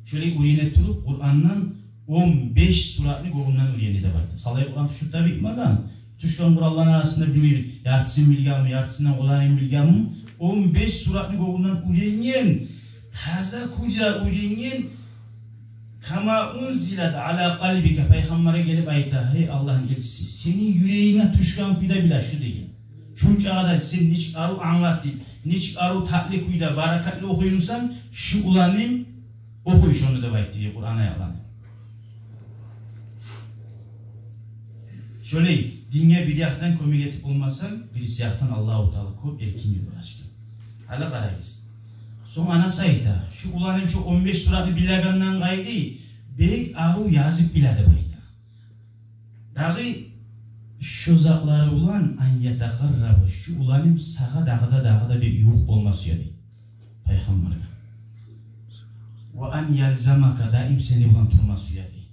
Шолай уьйрене туруп, Къурандан он беш суратны гёнгюнден уьйренди деп айта. Салай Къуран тюшюп де битмеген. Тюшген Къуранланы арасында, билмеймен, яртысын билгенми, яртысындан къолайын билгенми, он беш суратны гёнгюнден уьйренген, таза кюйде уьйренген. «Кама унзилат ала къалбика», пайхаммаргъа гелип айта: «Гьей Аллагьны элчиси, сени юрегинге тюшген кюйде биле шу», — деген. Шунча къадар сен нечик арив англатып, нечик арив, татли кюйде, баракатлы охуймусан, шу уланым охуй шону деп айтды, дей, Къуран аятланы. Шолай Динге бир якъдан кёмек этип болмасанг, бириси якъдан Аллагьу Таала кёп эркин ёл ачгъан. Гьали къарагъыз. Сонг анасы айта: «Шу уланым шу он беш суратны билегенден къайры бек арив язып биле», — деп айта. Дагъы шу затлары булан, ан ятакъарраба, шу уланым сагъа дагъы да, дагъы да бек ювукъ болма сюе дей Пайхаммаргъа. Ва ан ялзамака, даим сени булан турма сюе дей.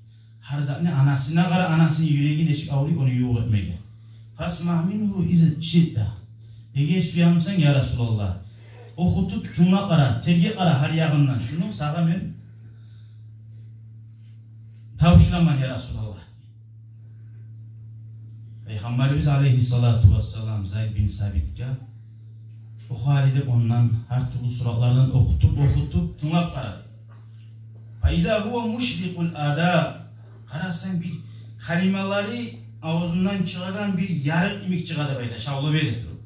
Гьар затны анасына къара, анасыны юреги нечик авруй ону ювукъ этмеге. Фасма мингьу иза шиъта. Эгер сюе бусанг, я Расулаллагь, охутуп тынглап къара, тергеп къара гьар ягъындан. Шуну сагъа мен тапшураман, я Расулаллагь. Пайхаммарыбыз алейгьиссалату вассалам Зайд бин Сабитге: «Оху гьали», — деп, ондан гьар тюрлю суратлардан охутуп, охутуп тынглап къарады. Фаиза гьува мушрикъул ада. Къарасанг, бир калималары авзундан чыгъагъан бир ярыкъ йимик чыгъа деп айта, шавла бере туруп.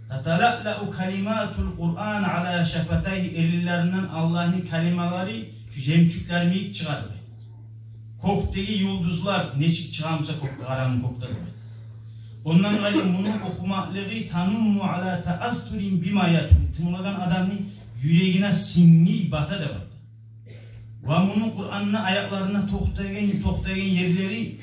Таталаълау калиматул Къуръан ала шафатайгьи, эринлеринден Аллагьны калималары шу жемчюклер йимик чыгъа деп айта. Кёкдеги юлдузлар нечик чыгъа буса кёкге, къарангы кёкде деп айта. Ондан къайры муну охумакълыгъы танумму ала таассурин бима ятлу, тынглагъан адамны юрегине сингий, бата деп айта. Ва муну Къуръанны аятларына токътайгъан, токътайгъан ерлери,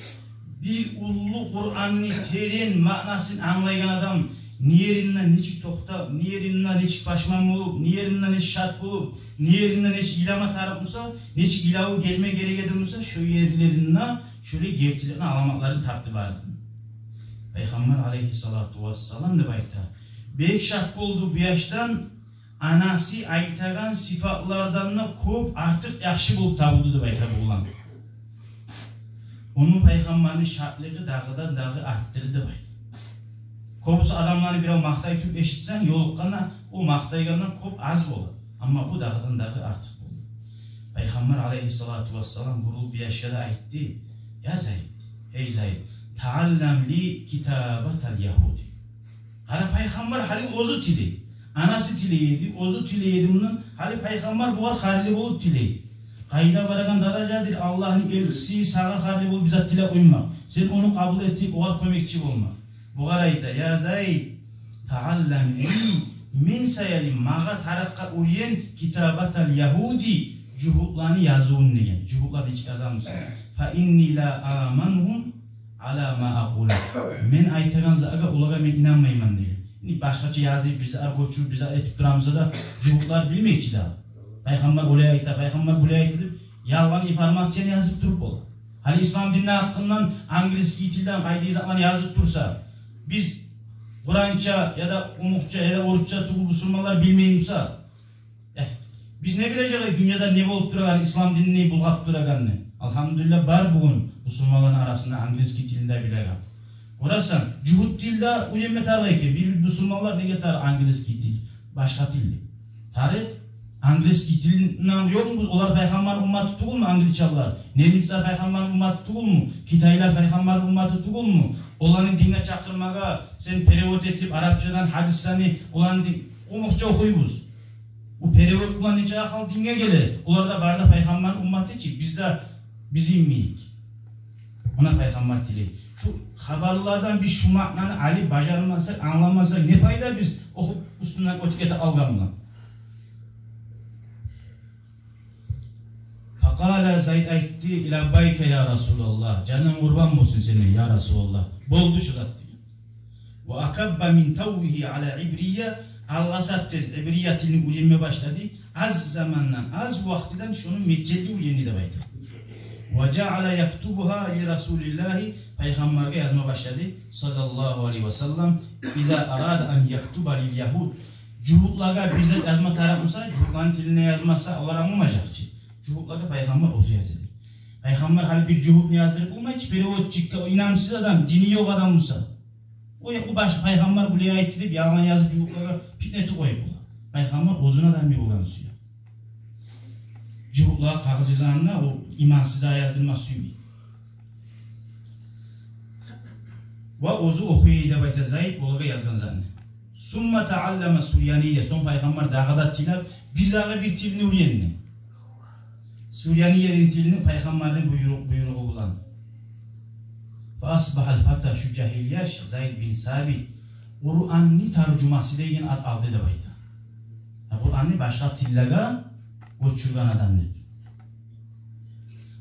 бир уллу Къуръанны терен маънасын англайгъан адам не еринден нечик токътап, не еринден нечик пашман болуп, не еринден нечик шат болуп, не еринден нечик йылама тарыкъ буса, нечик йылаву гелме герек эди буса, шо ерлеринде шолай гертиликни аламатларын тапды бары. Пайхаммар алейгьиссалату вассалам деп айта: «Бек шат болду бу яшдан, анасы айтагъан сыфатлардан да кёп артыкъ яхшы болуп табулду», — деп айта бу улан. Ону, Пайхаммарны, шатлыгъы дагъыдан-дагъы артдырды деп айта. Кёбюсю адамланы бирев макътай туруп эшитсенг, ёлукъгъанда, о макътайгъандан кёп аз бола. Амма бу дагъыдан-дагъы артыкъ болду. Пайхаммар алейгьиссалату вассалам бурулуп бу яшгъа да айтды: «Я Зайд, гьей Зайд, тааллам ли китабатал ягьуди». Къара, Пайхаммар гьали оьзю тилей. Анасы тилей эди, оьзю тилей эди мундан. Гьали Пайхаммар бугъар харли болуп тилей. Къайда барагъан даражадыр Аллагьны элчиси, сагъа харли болуп бир зат тилеп къоймакъ, сен ону къабул этип, огъар кёмекчи болмакъ. Бугъар айта: «Я Зайд, тааллам ли, мен саялы магъа тарыкъгъа уьйрен китабатал ягьуди, жугьутланы язывун», — деген. Жугьутлар нечик яза буса. «Фа инни ла аманугьум ала ма акъулу». Мен айтагъан затгъа, олагъа мен инанмайман деген. Яни башгъача язып, бир зат гёчюрюп, бир зат этип турамыз да, жугьутлар билмей чи дагъы. Пайхаммар олай айта, Пайхаммар булай айта деп, ялгъан информацияны язып туруп бола. Гьали ислам динни гьакъындан английский тилден къайдагъы затланы язып турса, биз къуранча яда къумукъча яда орусча тюгюл бусурманлар билмей буса, э, биз не билежек эдик дюньяда не болуп турагъанны, ислам динни булгъап турагъанны? Алгьамдулиллагь, бар бугюн бусурманланы арасында английский тилни де билеген. Гёресен, жугьут тилни де уьйренме тарыкъ экен. Бир-бир бусурманлар неге тарыкъ английский тил, башгъа тилни? Тарыкъ. Английский тилинден ёкъму? Олар Пайхаммарны умматы тюгюлмю, англичанлар? Немецлер Пайхаммарны умматы тюгюлмю? Китайлар Пайхаммарны умматы тюгюлмю? Оланы динге чакъырмагъа сен перевод этип арапчадан гьадислени, оланы ди-, къумукъча охуйбуз. Бу перевод булан нече ахал динге геле? Олар да бары да Пайхаммарны умматы чы, биз де бизин йимик. Муна Пайхаммар тилей. Шу хабарлардан биз шу маънаны алып бажармасакъ, англамасакъ, не пайда биз охуп уьстюнден оьтюп гете алгъан булан? Факъала, Зайд айтды: «Лаббайка я Расулаллагь». Жаным къурбан болсун сеннге, я Расулаллагь. Болду шу зат деген. Ва акабба мин таввигьи ала ибрия, алгъасап тез ибрия тилни уьйренме башлады. Аз замандан, аз вакътидан шону мекенли уьйренди деп айта. Ва жаала яктубугьа ли Расулиллагьи, Пайхаммаргъа язма башлады, саллаллагьу алайгьи ва саллам, иза арада ан яктуба лил ягьуд. Жугьутлагъа бир зат язма тарыкъ буса, жугьутланы тилинде язмаса, олар англамажакъ чы. Жугьутлагъа Пайхаммар оьзю яза эди. Пайхаммар гьали бир жугьутну яздырып болмай чы, переводчикге, инамсыз адам, дини ёкъ адам буса. О, я, бу баш-, Пайхаммар булай айтды деп, ялгъан язып, жугьутлагъа питне этип къоюп бола. Пайхаммар оьзюню адамы болгъан сюе. Жугьутлагъа кагъыз язгъанда, о имансызгъа яздырма сюймей. Ва оьзю охуй эди деп айта Зайд олагъа язгъан затны. Сумма тааллама сурьяния, сонг Пайхаммар дагъы да тилеп, бир дагъы бир тилни уьйренди. Сурьяниядин тилни Пайхаммарны буйру-, буйругъу булан. Ва асбагьал фата, шу жагьил яш Зайд бин Сабит, Къуранны таржумасы деген ат алды деп айта. Къуранны башгъа тиллеге гёчюрген адам деп.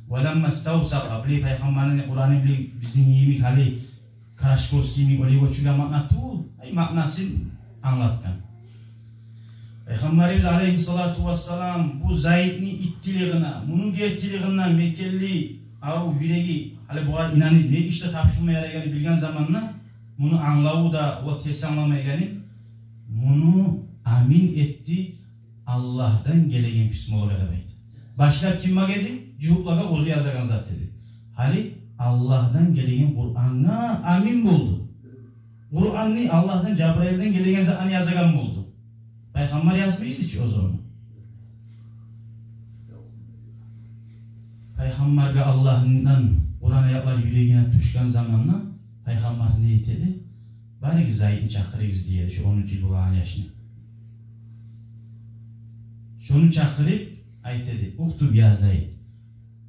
Ва ламма ставсакъа, булай Пайхаммарны Къураны булай бизин йимик гьали Крашковский йимик олай гёчюрген маъна тюгюл, ай, маънасын англатгъан. Пайхаммарыбыз алейгьиссалату вассалам бу Зайдны иттилигине, муну гертилигинден мекенли, ав юреги гьали бугъар инанып, не ишде тапшурма ярайгъанын билген заманда, муну англаву да о терс англамайгъанын, муну амин этди Аллагьдан гелеген писмолагъа деп айта. Башлап кимге эди? Жугьутлагъа, оьзю язагъан зат эди. Гьали Аллагьдан гелеген Къурангъа амин болду. Къуранны Аллагьдан, Жабрайылдан гелеген затны язагъан болду. Пайхаммар язмай эди чи оьзю ону. Пайхаммаргъа Аллагьдан Къуран аятлар юрегине тюшген заманда Пайхаммар не этеди? Барыгъыз, Зайдны чакъырыгъыз, дей эди, шу он уьч йыл болагъан яшны. Шону чакъырып айта эди: «Уктуб, я Зайд».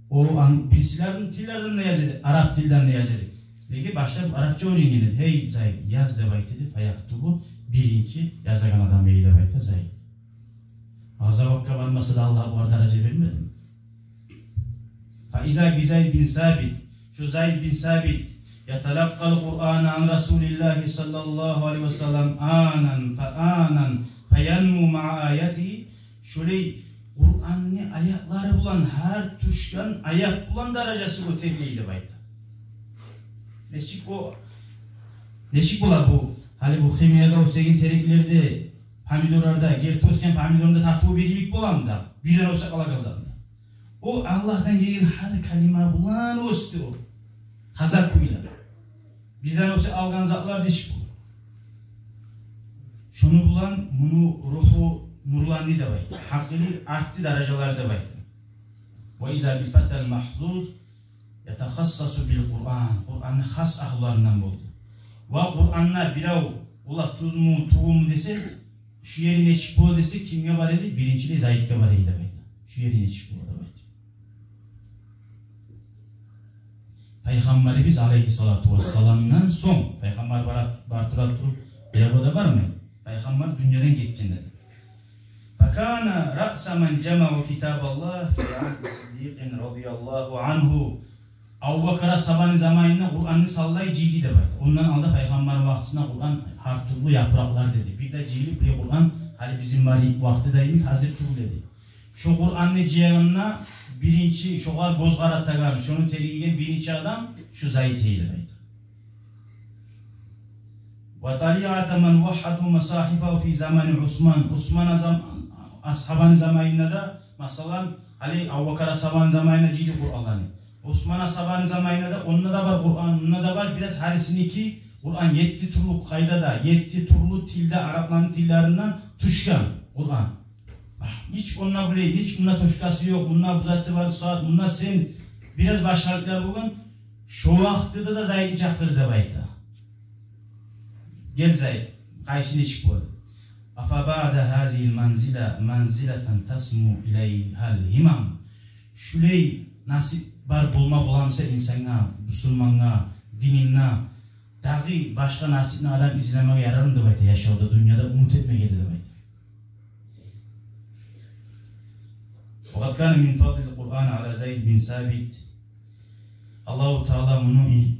О ан-, бирисилерден тиллерден де яза эди, арап тилден де яза эди. Неге, башлап арапча уьйренген эди. «Гьей, Зайд, яз», — деп айта эди. Фаяктубу, биринчи язагъан адам эди деп айта Зайд. Гъазаватгъа бармаса да, Аллагь бугъар даража бермедими? Фа иза би Зайд бин Сабит. Шу Зайд бин Сабит яталакъкъал Къурана ан Расулиллагьи саллаллагьу алайгьи ва саллам анан фа анан фаянму маъа аятигьи. Шулай Къуранны аятлары булан, гьар тюшген аят булан даражасы гётериле эди деп айта. Нечик о, нечик бола бу? Гьали бу химиягъа оьсеген тереклерде, помидорларда, герти оьсген помидорну да татыву бир йимик боламы да? Бирден оьсе къалагъан затны. О Аллагьдан гелген гьар калима булан оьсдю о. Таза кюйлер. Бирден оьсе алгъан затлар нечик бола? Шону булан муну ругьу нурланды деп айта. Гьакъылы артды даражалары деп айта. Ва иза бил фатал магьзуз ятахассасу бил Къуран. Къуранны хас агьлуларындан болду. Ва Къуранда бирев, ола тюзмю, тюгюлмю десе, шу ери нечик бола десе, кимге бара эди? Биринчилей Зайдге бара эди деп айта. Шу ери нечик бола деп айта. Пайхаммарыбыз алайгьиссалату вассаламдан сонг, пайхаммар бара, бар тура туруп, биревге де бармай. Пайхаммар дюньядан гетгенде. Факана раъса ман жамаъа китабаллагь фи агьди Сиддикъин радияллагьу ангьу. Абубакар асгьабаны заманында Къуранны саллай жыйды деп айта. Ондан алда пайхаммарны вакътисинде Къуран гьар тюрлю япыракълар деди. Бир де жыйылып бир Къуран гьали бизин бар вакътиде йимик гьазир тюгюл эди. Шо Къуранны жыягъанда биринчи, шогъар гёз къаратагъан, шону тергеген биринчи адам шо Зайд эди деп айта. Ва талиъата ман вагьгьаду масагьифагьу фи замани Усман. Усман азам-, асгьабаны заманында да, масала, гьали Абубакар асгьабаны заманында жыйды Къуранланы. Усман асгьабаны заманында да, онда да бар Къуран, мунда да бар, бираз гьарисиники Къуран етти тюрлю къайдада, етти тюрлю тилде, арапланы тиллеринден тюшген Къуран. Агь, нечик онда булай, нечик мунда точкасы ёкъ, мунда бу заты бар, сагьат, мунда сен, бираз башгъалыкълар болгъан. Шо вакътиде де Зайдны чакъырды деп айта. Гел, Зайд, къаршы нечик бола? Афа баъда гьазигьил манзила манзилатан тасму илайгьал гьимам. Шулай насип бар болма боламса инсангъа, бусурмангъа, дининде, дагъы башгъа насипни адам излемеге ярармы деп айта, яшавда, дюньяда умут этмеге де деп айта. Ва къад кана мин фадлил Къуран ала Зайд бин Сабит. Аллагьу Таала муну ин-,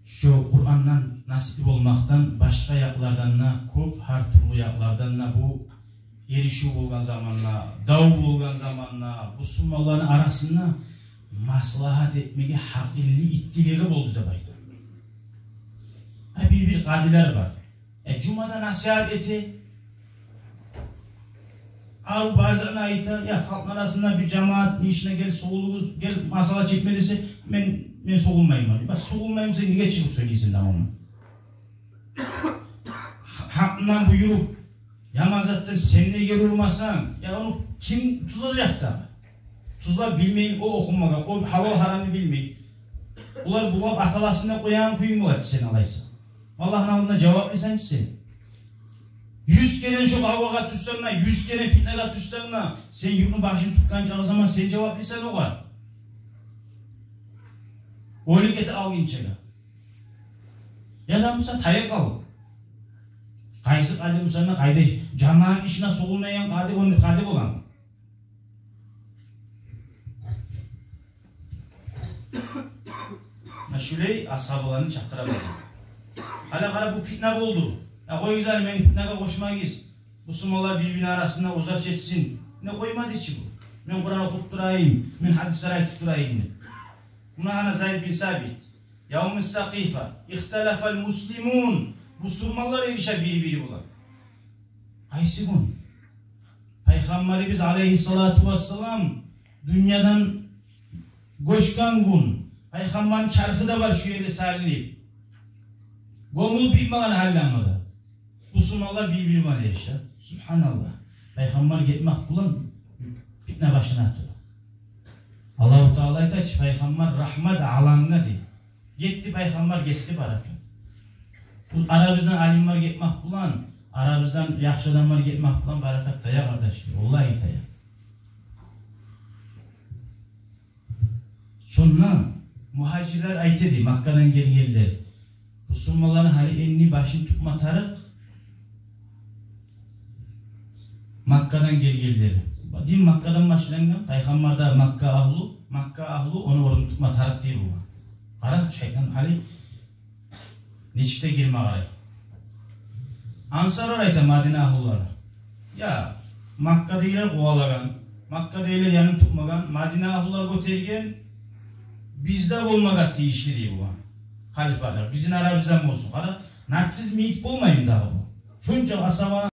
шо Къурандан насипли болмакъдан башгъа якълардан да, кёп гьар тюрлю якълардан да, бу эришив болгъан заманда, дав болгъан заманда, бусурманланы арасында маслагьат этмеге гьакъыллы иттилиги болду деп айта. Гьа, бир-бир къадилер бар. Э, жумада насигьат эте. Ав базаны айта, я, халкъны арасында бир жамаатны ишине гел, согъулугъуз, гел, масъала чекме десе, мен, мен согъулмайман. Бас согъулмайман, сен неге чыгъып сёйлейсен да ону? Гьакъындан буюруп, яман затдан сен неге урмасанг, я, ону ким тюзлежек да? Тюзлеп билмей о охумагъа, о гьалал-гьарамны билмей. Олар булап аталасын да къоягъан кююнг бола чы сен алайса. Аллагьны алдында жаваплысан чы сен. Юз керен шо къавгъагъа тюшсенг де, юз керен фитнагъа тюшсенг де, сен юртну башын тутгъанча заман сен жаваплысан огъар. Оьлюк эте алгъынчагъа. Къайда буса тайып къал. Къайсы къади буса да, къайда жамаат ишине согъулмайгъан къади, онда къади боламы? Муна шулай асгьабаланы чакъыра барды. Гьали къара, бу питна болду. Я къоюгъуз гьали, мени питнагъа къошмагъыз. Бусурманлар бир-бирини арасында озар чечсин. Не къоймады чы бу? Мен Къуран охуп турайым, мен гьадислер айтып турайым деп. Муна гьана Зайд бин Сабит. Явму Сакъифа. Ихталафал муслимун. Бусурманлар эрише бири-бири булан. Къайсы гюн? Пайхаммарыбыз алайгьиссалату вассалам дюньядан гёчген гюн. Пайхаммарны чархы да бар шу ерде салынып. Гёмюлюп битмеген гьаллангъы да. Бусурманлар бир-бири булан эрише. Субгьаналлагь. Пайхаммар гетмек булан питна башына тура. Аллагьу Таала айта чы, пайхаммар рагьмат аламгъа дей. Гетди пайхаммар, гетди баракат. Бу арабыздан алимлер гетмек булан, арабыздан яхшы адамлар гетмек булан баракат тая, къардашлар. Валлагь, тая. Шонда мугьажирлер айта дей, Маккадан гелгенлер. Бусурманланы гьали энни башын тутма тарыкъ. Маккадан гелгенлер. Дин Маккадан башлангъан, пайхаммар да Макка агьлу, Макка агьлу ону орнун тутма тарыкъ дей бугъар. Къара, шайтан гьали нечик де гирме къарай. Ансарлар айта Мадина агьлулары. Я, Маккадагъылар къувалагъан, Маккадагъылар янын тутмагъан, Мадина агьлулар гётерген, бизде болмагъа тийишли дей бугъар. Халифалыкъ бизин арабыздан болсун. Къара, нацизм йит болмаймы дагъы бу? Шунча асгьаба